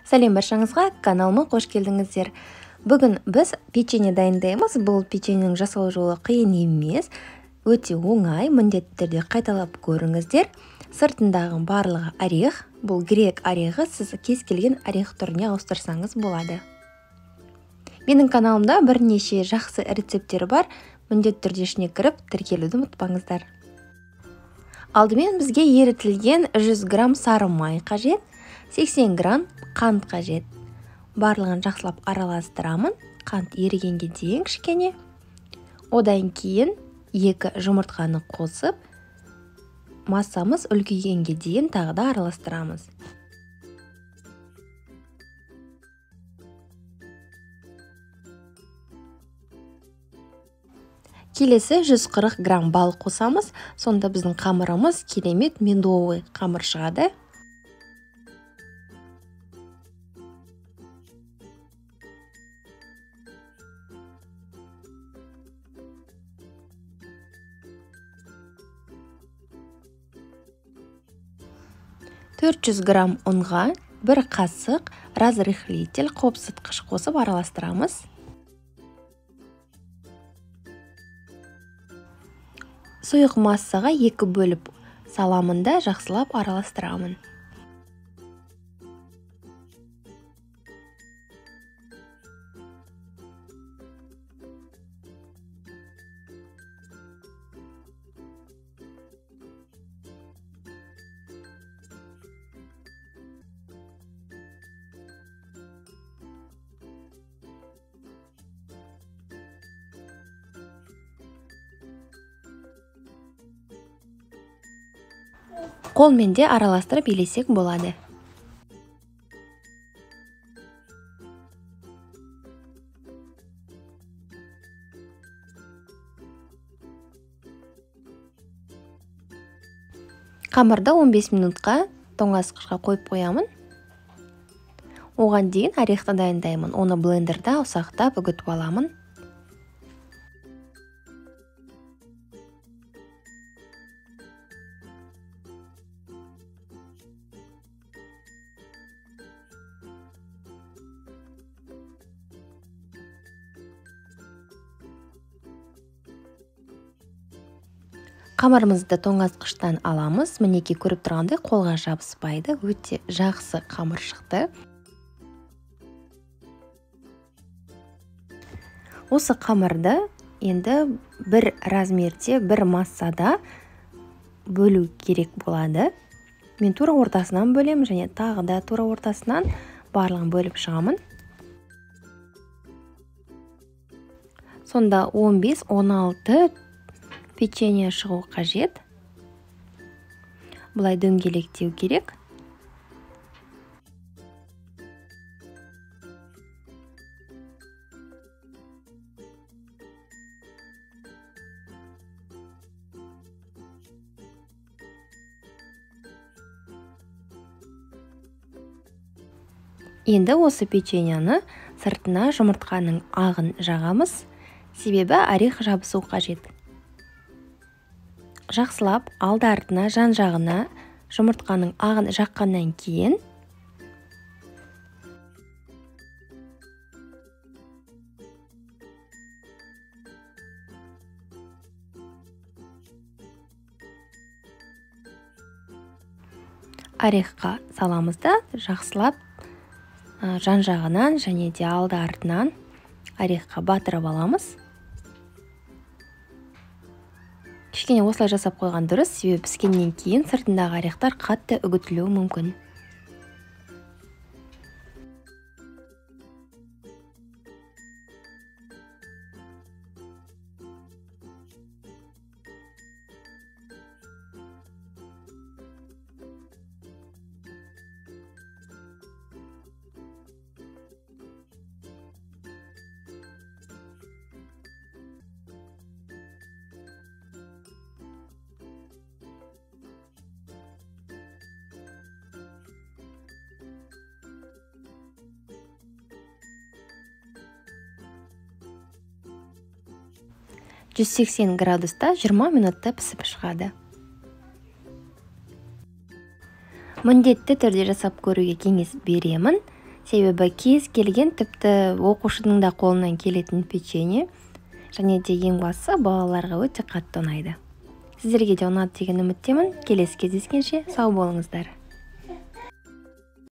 Сәлем баршаңызға, каналыма қош келдіңіздер. Бүгін біз печенье дайындаймыз. Бұл печеньенің жасалу жолы қиын емес, өте оңай, міндетті түрде қайталап көріңіздер. Сыртындағы барлығы орех, бұл грек орехы, сіз кез келген орех түріне ауыстырсаңыз болады. Менің каналымда бірнеше жақсы рецепттер бар, міндетті түрде ішіне кіріп тіркелуді ұмытпаңыздар. Алдымен бізге ерітілген 100 грамм сары май қажет, 80 грамм қант қажет. Барлығын жақсылап араластырамын, қант ерігенге дейін кішкене. Одан кейін 2 жұмыртқаны қосып, массамыз үлкейгенге дейін тағы да араластырамыз. Келесі 140 грамм бал қосамыз, сонда біздің қамырымыз керемет медовый қамыр шығады. 400 грамм ұнға 1 қасық разрыхлитель қопсытқыш қосып араластырамыз. Сұйық массаға 2 бөліп саламын да жақсылап араластырамын. Қолмен де араластырып елесек болады. Қамырды 15 минутқа тоңазытқышқа қойып қоямын. Оған дейін орехты дайындаймын. Оны блендерда ұсақтап үгітіп аламын. Қамырымызды тоңазытқыштан аламыз. Мінекей көріп тұрғандай қолға жабыспайды, өте жақсы қамыр шықты. Осы қамырды енді бір размерде, бір массада бөлу керек болады. Мен тура ортасынан бөлемін және тағы да тура ортасынан барлығын бөліп шығамын. Сонда 15-16 печенье шығу қажет. Былай дөңгелектеу керек. Енді осы печеньені сыртына жұмыртқаның ағын жағамыз, себебі орех жабысу қажет. Жақсылап алды артына, жан жағына жұмыртқаның ағын жаққаннан кейін орехқа саламыз да жақсылап жан жағынан және де алды артынан орехқа батырып аламыз. Кішкене осылай жасап қойған дұрыс, себебі піскеннен кейін сыртындағы орехтар қатты үгітілуі мүмкін. 180 градуста 20 минутта пісіп шығады. Міндетті түрде жасап көруге кеңес беремін. Себебі кез келген, тіпті оқушының да қолынан келетін печенье. Және де ең бастысы, балаларға өте қатты ұнайды. Сіздерге де ұнады деген үміттемін. Келесі кездескенше сау болыңыздар.